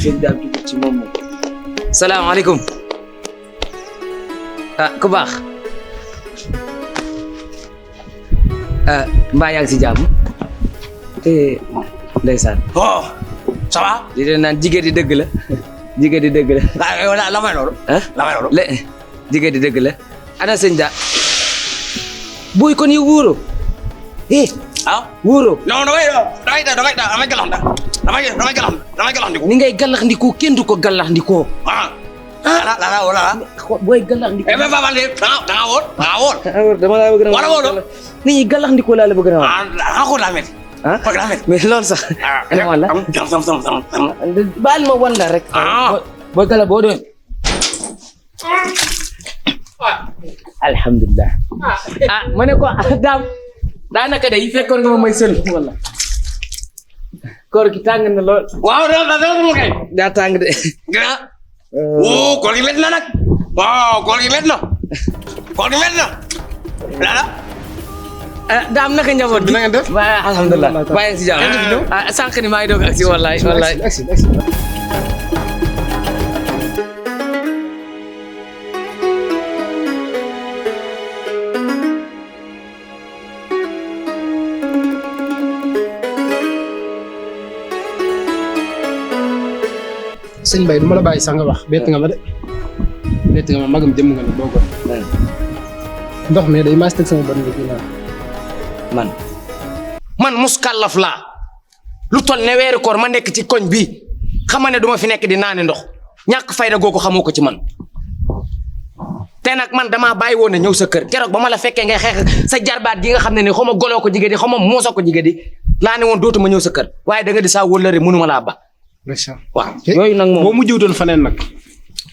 sëñ daal dugg ci moom moom. salaamaaleykum. ku baax. mbaa yaa ngi si jàmm. ndeysaan. oh ça va. di leen naan jigéen di dëgg la. jigéen di dëgg la. la may loolu. la may loolu. jigéen di dëgg la. ana sëñ da. buy kon yow wóoroo. wóoroo. non damay galax ni ngay galax ndikoo kenn du ko galax ndikoo. wala. booy galax ndikoo. mais Fapal de da nga wóor. dama laa bëgg a. wala wóor. nit ñi galax ndikoo laa la bëgg a wax. ko daa métti. foog daa métti. mais loolu sax. wala baal ma wan la rek. booy galax boo doon. alhamdulilah. ma ne ko daam. daanaka day fekkoon nga ma may sël wala. koor gi tàng na lool. waaw kay. daa tàng de. koor gi métti na nag. waaw koor gi métti na. lala. daam naka njaboot bi. na ngeen def. waaw alhamdulilah. bàyyi si jàmm. sànq ni maa ngi doog agsi wallaay. sëñ Mbaye du ma la bàyyi sax nga wax bett nga ma de bett nga ma magam jëm nga ne boo ko ndox mi day maas teg sama bët nga kii man muskàllaf laa lu toll ne weeru koor ma nekk ci koñ bi xam ne duma fi nekk di naani ndox ñàkk fayda googu xamoo ko ci man te nag man damaa bàyyi woon ne ñëw sa kër keroog ba ma la fekkee ngay xeex sa jarbaat gi nga xam ne ni xaw ma goloo ko jigéen di xaw ma muusa ko jigéen di laa ne woon dootuma ñëw sa kër waaye da nga di saa wëllëre mënuma laa ba waaw yooyu nag moom boo mujjewutoon faneen nag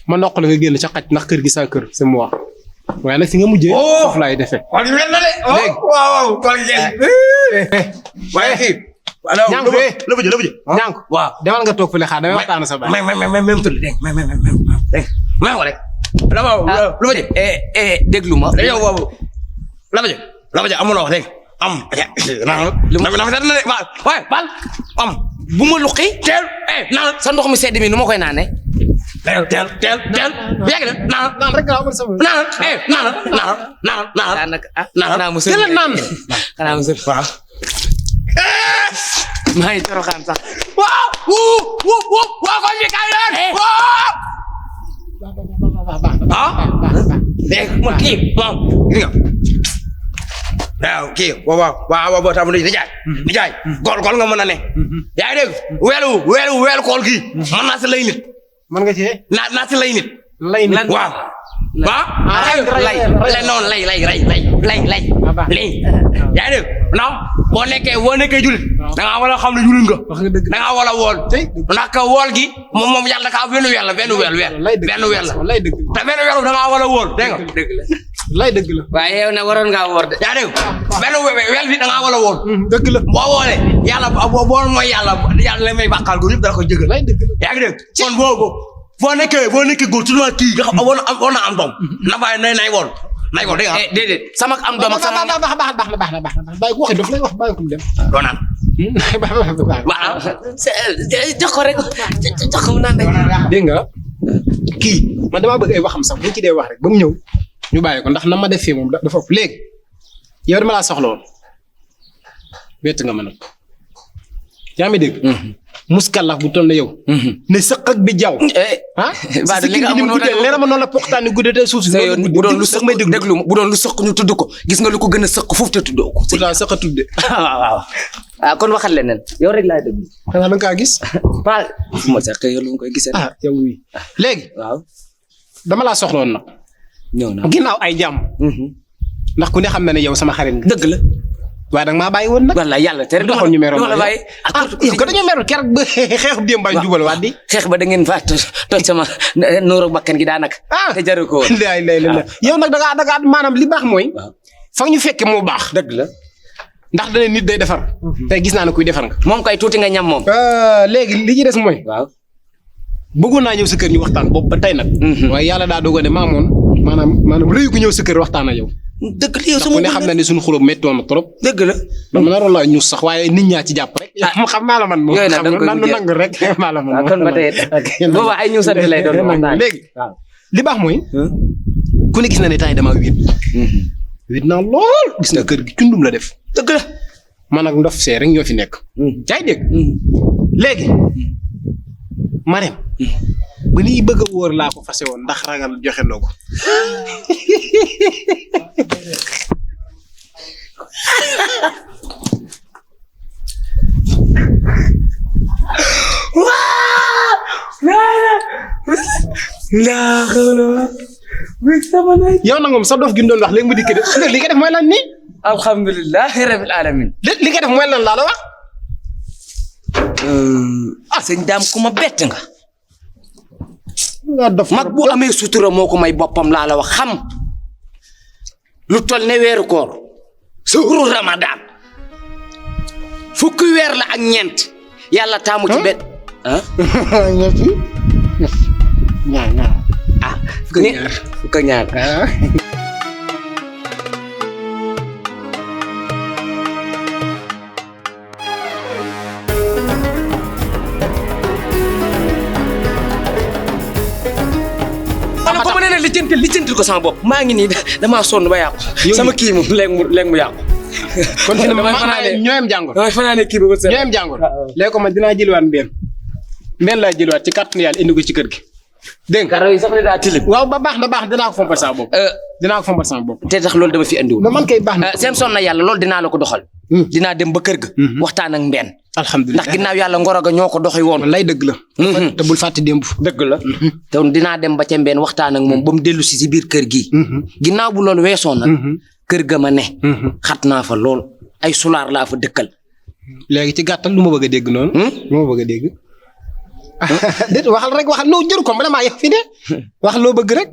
ma noq la nga génn ca xaj ndax kër gi sa kër c'est moi waaye nag fi nga mujjee. foofu laay defee. koor gi métti na de. waaw koor gi waaye kii. ñànk fee la bëjë. ñànk waaw demal nga toog fële xaar damay waxtaan sa baay. même tudd dégg may ko rek. la bëjë. déglu ma. yow boobu la bëjë amuloo wax dégg am. na na de waaye bal am. bu ma luqi. teel naan sa ndox mi sedd mi nu ma koy naanee. teel yàgg na naan rek laa amal sama. naan. daanaka xanaa mu sël. xanaa mu sël. waaw. maa ngi toroxaan sax. waaw ko ñu kay leen. dégg nga kii waaw gis nga. waaw kii waaw boo tax di jaay gol nga mën a ne. yaa ngi dégg weelu kool kii mën naa si lay nit. mën nga cee. naa si lay nit. lay nit waaw. lay noonu lay. yaa ngi dégg non boo nekkee julit da ngaa war a xam ne julit nga. wax nga dëgg da ngaa war a wool. ndax wool gi moom yàlla da kaa benn weer la. lay dëgg te benn weer da ngaa war a wool dégg nga. lay dëgg la. waaye yow nag waroon ngaa woor de. yaa dégg benn weer bi da ngaa war a wool. dëgg la boo woolee yàlla boo mooy yàlla lay may bàkkaar gu yëpp dara ko jëgal. lay dëgg la yaa ngi dégg kon boo nekkee góor ci lu kii nga xam war na am doom na bàyyi nay wool dégg nga. déedéet sama am doom ak sama. baax na bàyyi ko waxee daf lay wax bàyyi ko mu dem. doo naan. waaw jox ko rek jox ko mu naan rek. dégg nga kii man damaa bëgg ay waxam sax buñ ci dee wax rek ba mu ñëw ñu bàyyi ko ndax na ma def fii moom dafa ëpp léegi yow dama laa soxla woon bett nga ma nag yaa ngi dégg. muskàllaf bu toll na yow. ne sëq ak bi jaww. ba li nga amoon leer ma noonu la poxtaani guddee te suuf si. bu doon lu sëq déglu bu doon lu sëq ñu tudd ko gis nga lu ko gën a sëq foofu te tuddoo ko. pourtant sëq a tudde. waaw kon waxal leneen yow rek laay déglu. xanaa da nga kaa gis. Paa fu ma sax yow lu ma koy gisee. yow oui léegi. waaw. dama laa soxla woon nag. ñëw naa ginnaaw ay jàmm. ndax ku ne xam na ne yow sama xarit nga. dëgg la. waaye nag maa bàyyi woon nag. walla yàlla tere doxoon ñu meroon la bàyyi. yow ko dañoo meroon keroog ba xeexu démb bañ jubal waat di. xeex ba da ngeen fa toj sama nooru bakkan gi daanaka. te jaru ko woon. lay yow nag da ngaa maanaam li baax mooy. fa ñu fekke moo baax. dëgg la. ndax dana nit day defar. tey gis naa ne kuy defar nga. moom kay tuuti nga ñam moom. léegi li ci des mooy. waaw. bëggoon naa ñëw sa kër ñu waxtaan boobu ba tey nag. waaye yàlla daa dogal ne maanaam rëyu ko ñëw sa kër waxtaan ak yow. dëgg la yow ndax sama ku ne xam na ne suñu xulóo méttoon na trop. dëgg la. man ma naroon laa ñuus sax waaye nit ñaa ci jàpp rek. ma xam maa la man moom. yooyu nag da nga koy xam mujjee nangu rek maa la man waaw kon ba tey booba ay ñu sant lay doon waxtaan. léegi li baax mooy. ku ne gis na ne temps yi damaa wéet. wéet naa lool gis nga kër gi cundum la def. dëgg la. man ak ndof see rek ñoo fi nekk. yaa ngi dégg. léegi. Marème. ba nii bëgg a wóor laa ko fase woon ndax ragal joxe ndogu. yow nag moom sa dof gi ñu doon wax léegi mu dikk de li nga def mooy lan nii. alhamdulilah rabbil alamin. li nga def mooy lan laa la wax. sëñ daam ku ma bett nga. nga dof mag bu amee sutura moo ko may boppam laa la wax xam. lu tol ne weeru koor. sahuru Ramadan. fukki weer la ak ñeent. yàlla taamu ci benn. ñaar. fukk ak ñaar. ko ma nee na lijjantil ko sama bopp maa ngi nii damaa sonn ba yàqu. sama kii moom léegi mu yàqu. kon fi damay fanaane ñooyam jàngoro. damay fanaane kii ba ba set. ñooyam jàngoro. léegi ko man dinaa jëliwaat mbeen laa jëliwaat ci kàttanu yàlla indi ko ci kër gi. dégg nga karo yi sax ne daa tilim. waaw ba baax dinaa ko fompal sama bopp. dinaa ko fompal sama bopp. te tax loolu dama fi andiwul. man kay baax na. seen sonn na yàlla loolu dinaa la ko doxal. dinaa dem ba kër ga. waxtaan ak mbeen. alhamdulilah ndax ginnaaw yàlla ngoro ga ñoo ko doxi woon. lay dëgg la. te bul fàtte démb. dëgg la. te dinaa dem ba ca mbeen waxtaan ak moom ba mu dellu si biir kër gi. ginnaaw bu loolu weesoo nag. kër ga ma ne. xat naa fa lool ay sulaar laa fa dëkkal. léegi ci gàttal lu ma bëgg a dégg noonu. lu ma bëgg a dégg. déet waxal rek waxal noo jëru ko bala maa yegg fi de wax loo bëgg rek.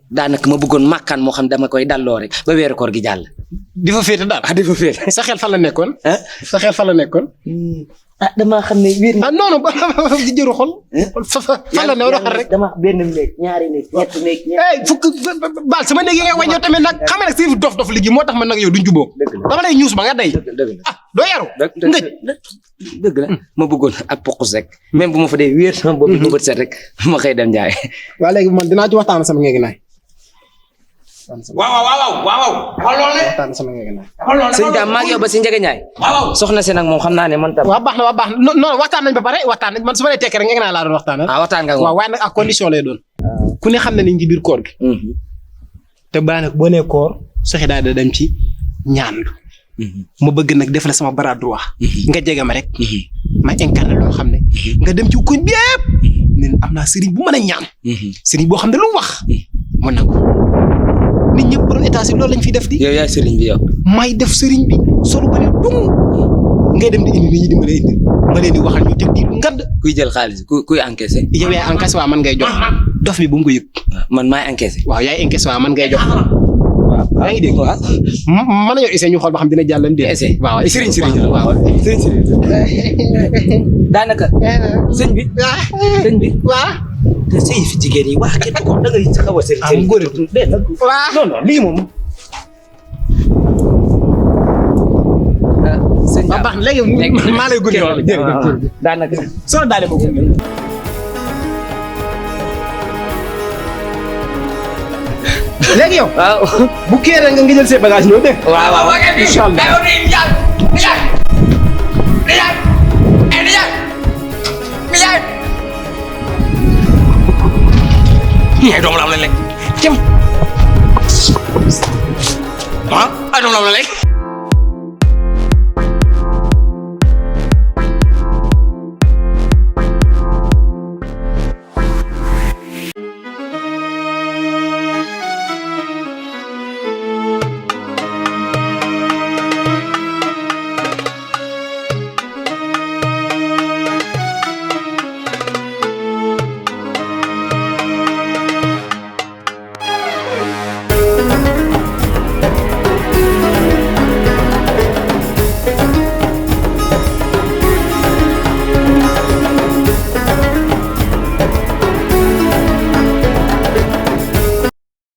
daanaka ma bëggoon màkkaan moo xam dama koy dalloo rek ba weeru koor gi jàll. di fa féete daal. di fa féete. sa xel fan la nekkoon. sa xel fan la nekkoon. damaa xam ne wér na. non di jëru xol. fan la ne waxal rek. dama benn néeg ñaari néeg ñetti néeg. fukk baal sama néeg yi ngay wàññoo tamit nag xam nga nag si dof liggéey moo tax man nag yow duñ jubóo. dama lay ñuus ba nga day. doo yaru. dëgg la ma bëggoon ak pokus rek même bu ma fa dee wéer sama bopp bi ba bët set rek ma xëy dem jaay. waa léegi man dinaa ci waxtaan sama ngeen naay. waaw. waxtaan sama ngeen naay. sëñ daam maa ngi yow ba si njëge ñaay. soxna si nag moom xam naa ne man tam. waaw baax na non waxtaan nañ ba pare waxtaan nañ man su ma lay tekki rek ngeen naa laa doon waxtaan. waxtaan nga waaw waaye nag ak condition lay doon. ku ne xam na ni ci biir koor gi. te boo nee koor soxi daal da dem ci ñaan. ma bëgg nag def la sama bras droit. nga jege ma rek. ma incarné loo xam ne. nga dem ci koñ bi yëpp. ne am naa sëriñ bu mën a ñaan. sëriñ boo xam ne lu mu wax. mu nangu. nit ñëpp borom état si loolu lañ fi def di. yow yaay sëriñ bi yow. may def sëriñ bi solo ba ne dung. ngay dem di indi nit ñi di ma lay indi. ma leen di waxal ñu teg di ngand. kuy jël xaalis kuy encaissé. yow yaay encaissé waaw man ngay jox. dof bi bu mu ko yëg. man maay encaissé. waaw yaay encaissé waaw man ngay jox. yaa ngi dégg waaw mën nañoo essayé ñu xool ba xam dina jàllan di essayé waaw sëriñ waaw sëriñ daanaka sëñ bi waaw te sëy fi jigéen yi wax kenn ko da ngay xaw a sëriñ góor waaw non lii moom sëñ waaw baax na léegi maa lay gunge wala jërëjëf daanaka soo daale ma gunge léegi yow. waaw bu kii rek nga jël say bagage ñëw dégg. waaw incha allah. ay doom la am la lekk. ay doom la am la lekk.